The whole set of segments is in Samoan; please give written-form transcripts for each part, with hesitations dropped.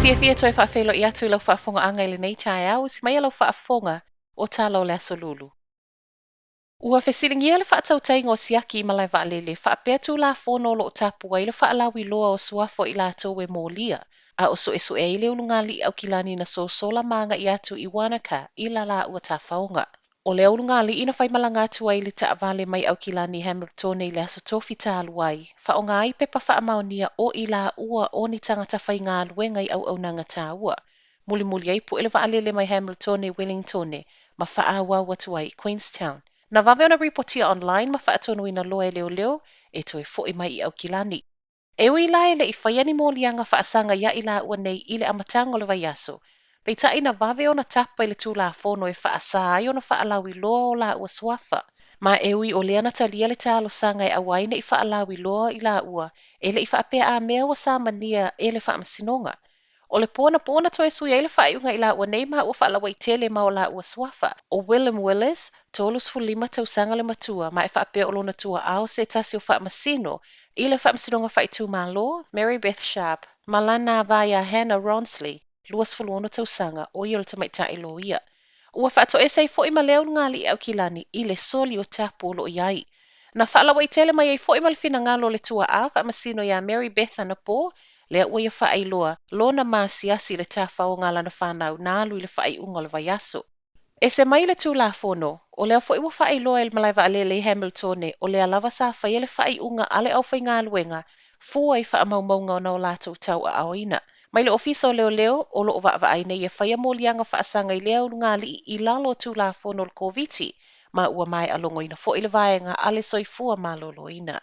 fiafia e toe faafeiloai atu i lau faafogaaga i lenei taeao, usi maia lau faafofoga o tala o le Aso Lulu. Ua fesiligia le faatautaiga o siaki i malae vaalele faapea Tulafono o lo o tapu ai le faalauiloa o suafa o i latou e molia, a o suesue ai le ulugalii Aukilani na sosola ma agai atu i Wanaka i la lāua tafaoga. O lea ulugalii na faimalaga atu ai i le taavale mai Aukilani i Hamiltone i le Aso Tofi talu ai, faaaoga ai pepa faamaonia o i laua o ni tagata faigaluega i auaunaga taua. Mulimuli ai pue le vaalele mai Hamiltone i Wellingtone ma faaauau atu ai i Queenstown. Na vave ona ripotia online ma faatonuina loa e leoleo e toe foi mai i Aukilani. E ui la e le i faia ni moliaga faasaga iā i laua nei i le amataga o le vaiaso, peitai na vave ona tapa i le Tulafono e faasā ai ona faalauiloa o laua suafa. Ma e ui o lea na talia le talosaga e aua ai ne i faalauiloa i laua, e le i faapea a mea ua samania e le Faamasinoga. O le po anapo na toe sui ai le faaiuga i laua nei ma ua faalauaitele ma o laua suafa. ʻO Willem Willis, 35 tausaga le matua, ma e faapea o lona tuaa o se tasi o faamasino i le Faamasinoga Faaitumalo, Mary Beth Sharp, ma lana va iā Hannah Rawnsley, 26 tausaga, ʻo ia o le tamaitai loia. Ua faatoese ai foi ma lea ulugalii Aukilani i le soli o tapu o lo o i ai. Na faalauaitele mai ai foi ma le finagalo o le tuaa faamasino iā Mary Beth anapo, lea ua ia faailoa lona maasiasi i le tafaoga a lana fanau na alu i le faaiuga o le vaiaso. Ese mai le Tulafono, o lea foi ua faailoa e le malae vaalele i Hamiltone o lea lava sa faia le faaiuga a le aufaigaluega fua i faamaumauga ona o latou tauaaoina. Mai le Ofisa o Leoleo, o lo o vaavaai nei e faia moliaga faasaga i lea ulugalii i lalo o Tulafono o le Koviti, ma ua maea logoina foi le vaega a le Soifua Maloloina.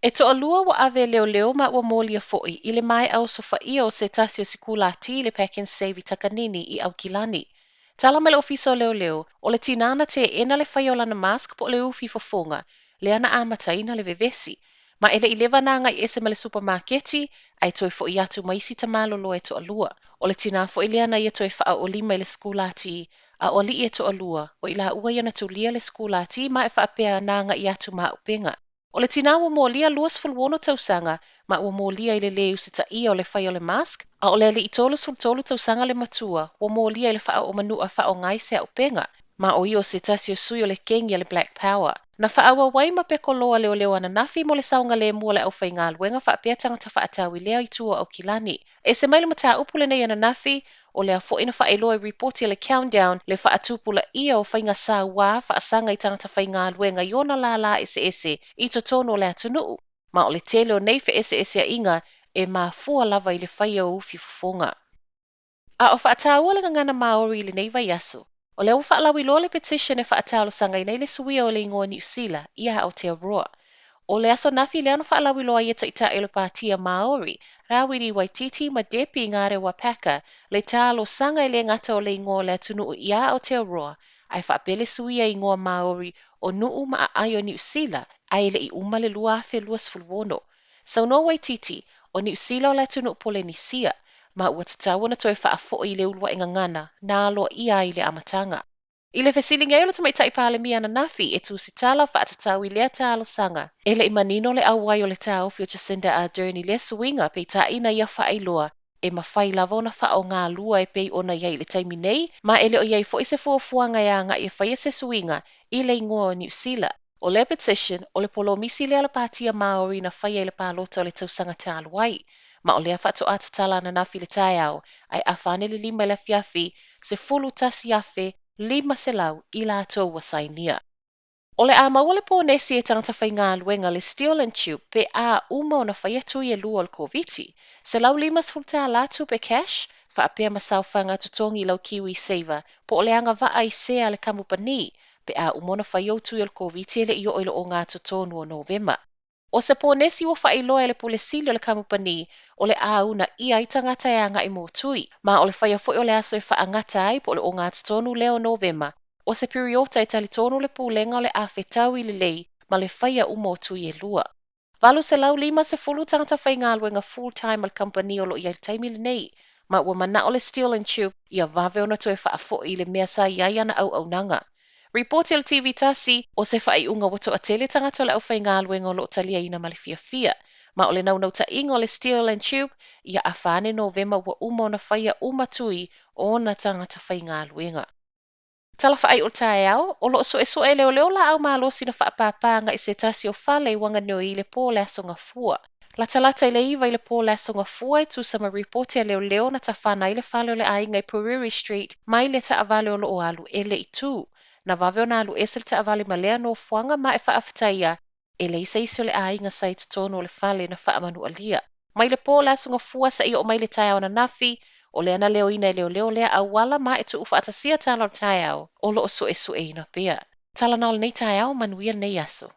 E toalua ua ave e leoleo ma ua molia foi i le maea osofaia o se tasi o sikulati i le Pak'nSave i Takanini i Aukilani. Tala mai le Ofisa o Leoleo, o le tinā na teena le faia o lana mask po o le ufi fofoga, lea na amataina le vevesi. Ma e le i leva ona agai ese ma le supamaketi, ae toe foi atu ma isi tamaloloa e toalua. O le tinā foi lea na ia toe faaoo lima i le sikulati, a o alii e toalua, o i laua ia na tulia le sikulati ma e faapea na agai atu ma auupega. O le tinā ua molia 26 tausaga ma ua molia i le lē usitaia o le faia o le mask, a o le alii 33 tausaga le matua ua molia i le faaoo manua faaaoga ai se auupega, ma o ia o se tasi o sui o le kengi a le Black Power. Na faaauau ai ma pekoloa leoleo ananafi mo le saogalemu o le aufaigaluega faapea tagata faatauilea i tua o Aukilani. Ese mai le mataupu lenei ananafi, o lea foi na faailoa i ripoti a le Countdown le faatupulaia o faiga sauā faasaga i tagata faigaluega i ona lālā eseese i totonu o le atunuu, ma o le tele o nei feeseeseaiga e mafua lava i le faia o ufi fofoga. A o faataua le gagana Māori i lenei vaiaso, o lea ua faalauiloa le petition e faatalosagaina ai le suia o le igoa Niu Sila ia Aotearoa. O le aso nafi lea na faalauiloa ai e Taitai o le Pātia Māori, Rawiri Waititi ma Debbie Ngarewa Packer, le talosaga e le gata o le igoa o le atunuu ia Aotearoa, ae faapea le suia i igoa Māori o nuu ma aai o Niu Sila ae le i uma le 2026. Saunoa Waititi, o Niu Sila o le atunuu Polenisia, ma ua tatau ona toe faafoi i le uluai gagana na aloaia ai i le amataga. I le fesiligia ai o le Tamaitai Palemia ananafi e tusitala faatatau i lea talosaga, e le i manino le auai o le taofi o Jacinda Ardern i lea suiga, peitai na ia faailoa e mafai lava ona faaaoga lua e pei ona i ai i le taimi nei, ma e le o i ai foi se fuafuaga e agai e faia se suiga i le igoa o Niu Sila. O lea petition, o le polomisi lea a le Pātia Māori na faia i le palota o le tausaga talu ai. Ma o lea faatoa tatala ananafi i le taeao, ae afa ane le 5 i le afiafi, 11,500 i latou ua sainia. O le a maua le ponesi e tagata faigaluega le Steel and Tube pe a uma ona faia tui e lua o le Koviti. $150 tupe cash, faapea ma saofaga totogi i lau KiwiSaver, po o le agavaa i sea a le kamupani, pe a uma ona fai ou tui o le Koviti e le i oo i le ogatotonu o Novema. ʻO se ponesi ua faailoa e le Pule Sili o le kamupani, o le a uunaia ai tagata e agai mo tui, ma o le faia foi o le aso e faagata ai po o le ogatotonu lea o Novema, ʻO se piriota e talitonu le Pulega o le a fetaui lelei ma le faia uma o tui e lua. 850 tagata faigaluega full-time a le kamupani o lo o i ai i le taimi lenei, ma ua manao le Steel and Tube ia vave ona toe faafoi i le mea sa i ai ana auaunaga. Ripoti a le TV tasi, ʻo se faaiuga ua toatele tagata o le aufaigaluega o lo o taliaina ma le fiafia. Ma o le naunautaiga o le Steel and Tube, ia afa ane Novema ua uma ona faia uma tui o ona tagata faigaluega. Tala faaiu o le taeao, o lo o suesue e leoleo laau malosi na faapāpā agai i se tasi o fale i Wanganui i le po o le Aso Gafua. Latalata i le 9 i le po o le Aso Gafua e tusa ma ripoti a leoleo na tafana ai le fale o le aiga i Puriri Street mai le taavale o lo o alu e le i tū. Na vave ona alu ese le taavale ma lea nofoaga ma e faafetaia e leai se isi o le aiga sa i totonu o le fale na faamanualia. Mai le po o le Aso Gafua seia oo mai le taeao ananafi, o lea na leoina e leoleo lea auala ma e tuufaatasia tala o le taeao o lo o suesueina pea. Tala na o lenei taeao, manuia lenei aso.